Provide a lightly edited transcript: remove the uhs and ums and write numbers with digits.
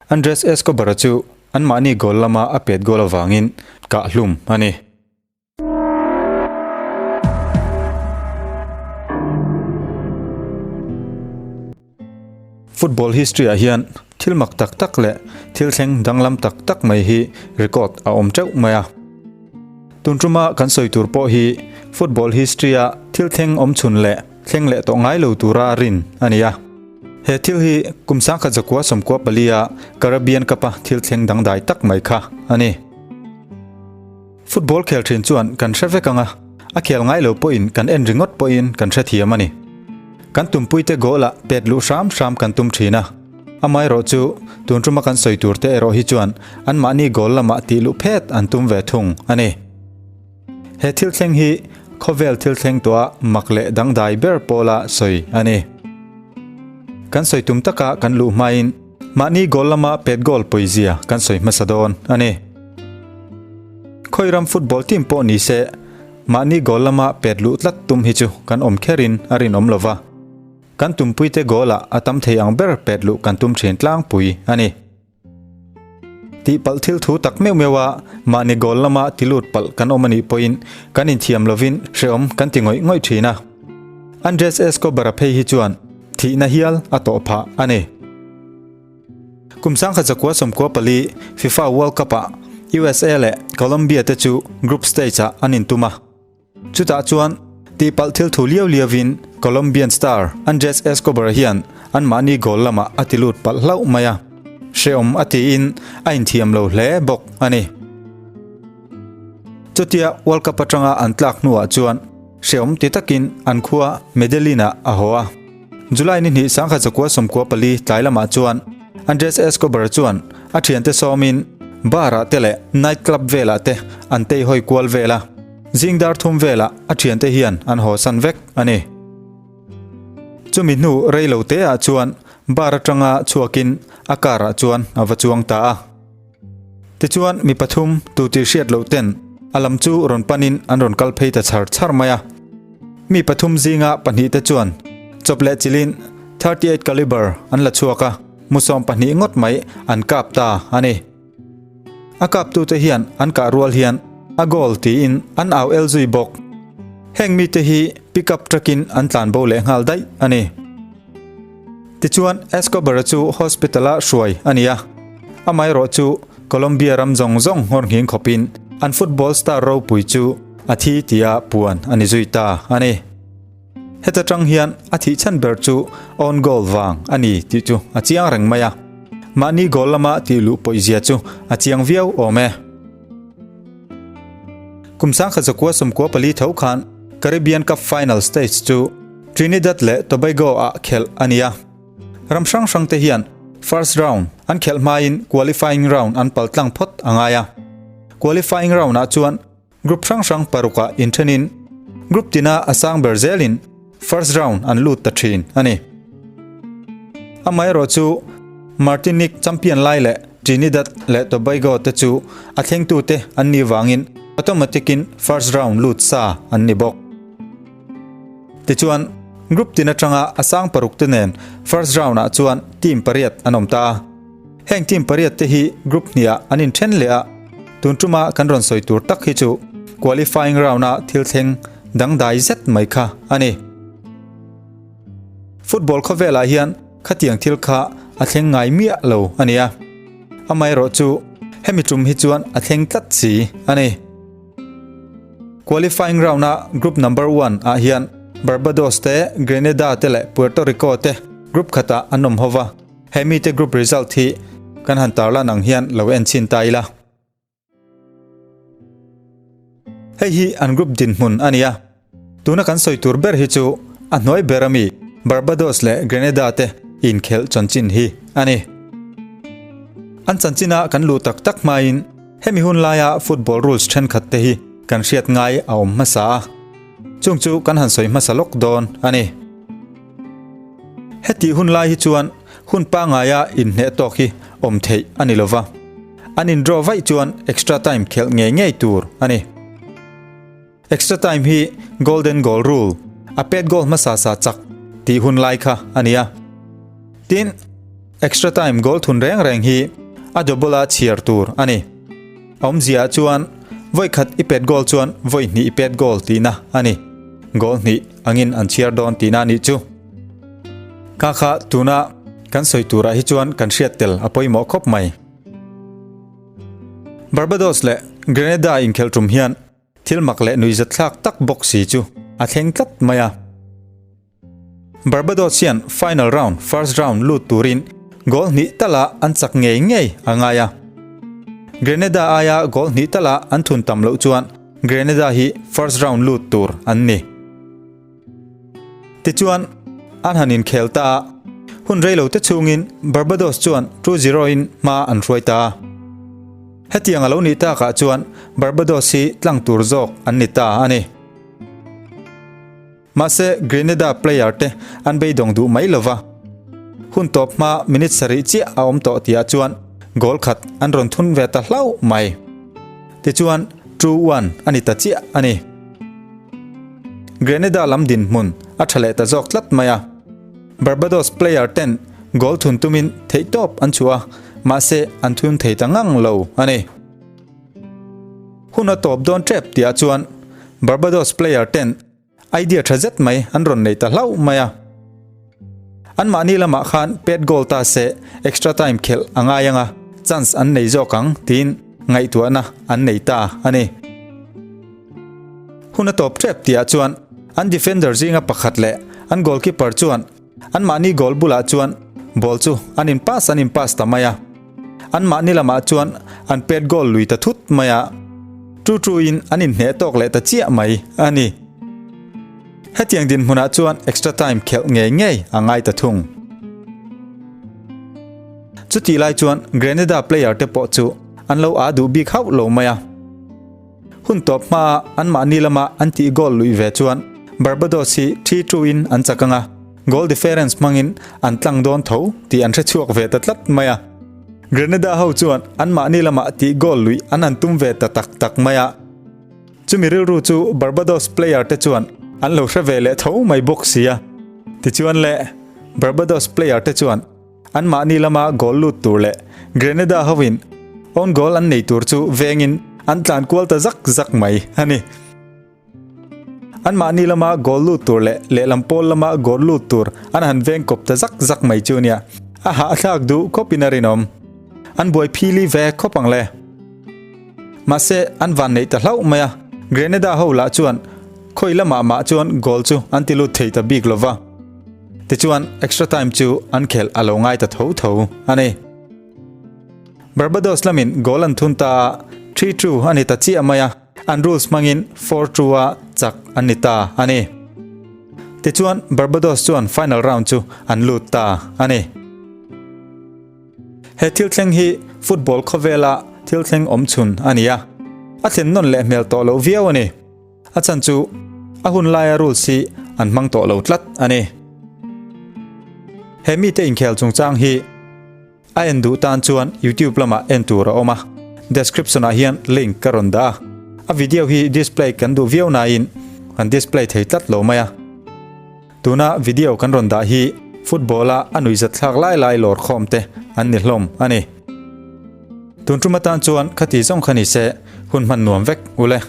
Andres Escobar-a chu anmahni goal lama a pet goal avangin kah hlum a ni. Football history ah hian thil mak tak tak leh thil thleng danglam tak tak mai hi record a awm teuh mai a. Tun tuma kan sawi tur pawh hi football history a thil thleng awm chhun leh thleng leh tawh ngai lo tura rin a ni a. He thil hi kum 1994 a Caribbean Cup a thil thleng dangdai tak mai kha a ni. Football khel thin chuan kan hre vek ang a, a khel ngai lo pawhin kan en ringawt pawhin kan hrethiam a ni. Kan tumpuite goal ah pet luh hram hram kan tum thin a, amaherawh chu tun tuma kan sawi tur te erawh hi chuan anmahni goal lamah tih luh phet an tum ve thung a ni. He thil thleng hi khawvel thil thleng tuah mak leh dangdai ber pawla sawi a ni. Kan sawi tum taka kan luh hmain mahni goal lama pet goal pawizia kan sawi hmasa dawn a ni. Khawiram football team pawh ni se mahni goal lama pet luh tlat tum hi chu kan awm kherin a rinawm lo va. Kan tumpuite goal ah a tam thei ang ber pet luh kan tum thin tlangpui a ni. Tihpalh thil thu tak meuh meuh a mahni goal lama ti lut palh kan awm a nih pawhin kan inthiam lovin hrehawm kan ti ngawih ngawih thin a. Andres Escobar-a phei hi chuan thihna hial a tawh phah a ni. Kum 1994 FIFA World Cup-ah USA leh Colombia te chu group stage-ah an intum a. Chutah chuan tihpalh thil thu liau liauin Colombian star Andres Escobar hian anmahni goal lamah a ti lut palh hlauh mai a, hrehawm a tiin a inthiam lo hle bawk a ni. Chutia World Cup atanga an tlak hnuah chuan hrehawm ti takin an khua Medellin-ah a haw a. July ni hnih 1994 tlai lamah chuan Andres Escobar chuan a thiante sawmin bar-ah te leh night club velah te an tei hawi kual vel a, zing dar thum velah a thiante hian an haw san vek a ni. Chumi hnu rei lo te ah chuan bar atanga chhuakin a car ah chuan a va chuang ta a. Tichuan mi pathum tu tih hriat loh ten a lam chu rawn panin an rawn kal phei ta chhar chhar mai a. Mi pathum zinga pahnih te chuan chawp leh chilin 38 caliber an la chhuak a, musawm pahnih ngawt mai an kap ta a ni. A kaptute hian an kah rual hian a goal tiin an au el zui bawk. Heng mite hi pickup truck in an tlan bo leh nghal daih a ni. Tichuan Escobar-a chu hospital-a hruai a ni a, amaherawh chu Colombia ram zawng zawng nghawr nghing khawpin an football star ropui chu a thi tia puan a ni zui ta a ni. Heta tang hian a thih chhan ber chu own goal vang a ni tih chu a chiang reng mai a, mahni goal lama tih luh pawihzia chu a chiang viau awm e. Kum 1994 tho khan Caribbean Cup final stage chu Trinidad leh Tobago ah khelh a ni a. Ram hrang hrang te hian first round an khelh hmain qualifying round an paltlang phawt a ngai a. Qualifying round ah chuan Group hrang hrang parukah inthenin group tina a sang ber zelin first round an lut ta thin a ni. Amaherawh chu Martinique champion lai leh Trinidad leh Tobago te chu a thlengtute an nih vangin automatic in first round lut sa an ni bawk. Tichuan group tin atanga a sang paruk te nen first round ah chuan team pariat an awm ta a. Heng team pariat te hi group hniah an inthen leh a, tun tuma kan rawn sawi tur tak hi chu qualifying round a thil thleng dangdai zet mai kha a ni. Football khawvelah hian khatiang thil kha a thleng ngai miah lo a nia. Amaherawh chu hemi tum hi chuan a thleng tlat si a ni. Qualifying round a group number one ah hian Barbados te, Grenada te leh Puerto Rico te group khatah an awm ho va. He mite group result hi kan han tarlan ang hian lo en chhin ta ila. Hei hi an group dinhmun a ni a. Tuna kan sawi tur ber hi chu a hnuai ber ami Barbados leh Grenada te inkhelh chanchin hi a ni. An chanchina kan luh tak tak hmain hemi hun laia football rules thenkhat te hi kan hriat ngai a awm hmasa a. Chung chu kan han sawi hmasa lawk dawn a ni. Hetih hun lai hi chuan hun pangaia inhneh tawk hi awm theih a ni lova, an in draw vaih chuan extra time khelh ngei ngei tur a ni. Extra time hi golden goal rule, a pet goal hmasa sa chak tih hun lai kha a ni a. Tin, Extra time goal thun reng reng hi a double a chhiar tur a ni. A awmzia chuan vawi khat i pet goal chuan vawi hnih i pet goal tihna a ni. Goal hnih angin an chhiar dawn tihna a nih chu. Kha kha tuna kan sawi turah hi chuan kan hriat tel a pawimawh khawp mai. Barbados leh Grenada inkhelh tum hian Thil mak leh nuihzatthlak tak bawk si chu a thleng tlat mai a. Barbados hian final round first round lut turin goal hnih tala an chak ngei ngei a ngai a. Grenada aia goal hnih tala an thun tam loh chuan Grenada hi first round lut tur an ni. Tichuan, an han inkhel ta a, hun reilo te chhungin Barbados chuan 2-0 in hma an hruai ta a. Hetiang a lo nih takah chuan Barbados hi tlang tur zawk an ni ta a ni. Mahse, Grenada player te an beidawng duh mai lova, hun tawp hma minute sarih chiah a awm tawh tihah chuan goal khat an rawn thun ve ta hlauh mai. Tichuan, 2-1 a ni ta chiah a ni. Grenada lam dinhmun a tha leh ta zawk tlat mai a. Barbados player ten goal thun tumin theihtawp an chhuah a, mahse an thun thei ta ngang lo a ni. Hun a tawp dawn tep tihah chuan Barbados player ten idea tha zet mai an rawn nei ta hlauh mai a. Anmahni lamah khan pet goal ta se extra time khelh a ngai ang a, chance an nei zawk ang tiin ngaihtuahna an nei ta a ni. Hun a tawp tep tihah chuan an defender zinga pakhat leh an goalkeeper chuan anmahni goal bulah chuan ball chu an in pass an in pass ta mai a. Anmahni lamah chuan an pet goal lui ta thut mai a, tu tu in an inhneh tawk leh ta chiah mai a ni. Hetiang dinhmunah chuan extra time khelh ngei ngei a ngai ta thung. Chutih lai chuan Grenada player te pawh chu an lo aa duh bik hauh lo mai a. Hun tawp hmaa anmahni lama an tih goal luih ve chuan Barbados hi thi tu-in an chak ang a, goal difference hmangin an tlang dawn tho tih an hre chhuak ve ta tlat mai a. Grenada ho chuan anmahni lamah tih goal luih an han tum ve ta tak tak mai a. Chumi rilru chu Barbados player te chuan an lo hre ve leh tho mai bawk si a. Tichuan le, Barbados player te chuan Anmahni lama goal lut tur leh Grenada hoin own goal an nei tur chu vengin an tlan kual ta zak zak mai a ni. Anmahni lama goal lut tur leh lehlam pawl lama goal lut tur an han veng kawp ta zak zak mai chu nia, a hahthlak duh khawpin a rinawm. An buai phili ve khawp ang le. Mahse, an van neih ta hlauh mai a, Grenada ho lah chuan khawi lamah mah chuan goal chu an ti lut thei ta bik lova. Tichuan, extra time chu an khelh a lo ngai ta tho tho a ni. Barbados lamin goal an thun ta a, 3-2 a ni ta chiah mai a, an rules hmangin 4-2 a chak an ni ta a ni. Tichuan, Barbados chuan final round chu an lut ta a ni. He thil thleng hi football khawvela thil thleng awm chhun a ni a, a thlen nawn leh hmel tawh loh viau a ni. A chhan chu a hun laia rules hi an hmang tawh lo tlat a ni. He mite inkhel chungchang hi a en duh tan chuan YouTube lamah en tur a awm a, description ah hian link ka rawn dah a. A video hi display kan duh viau nain kan display thei tlat lo mai a. Tuna video kan rawn dah hi football a a nuihzat thlak lai lai lawr khawm te an ni hlawm a ni. Tun tum atan chuan khati zawng kha ni se hun hman nuam vek ule.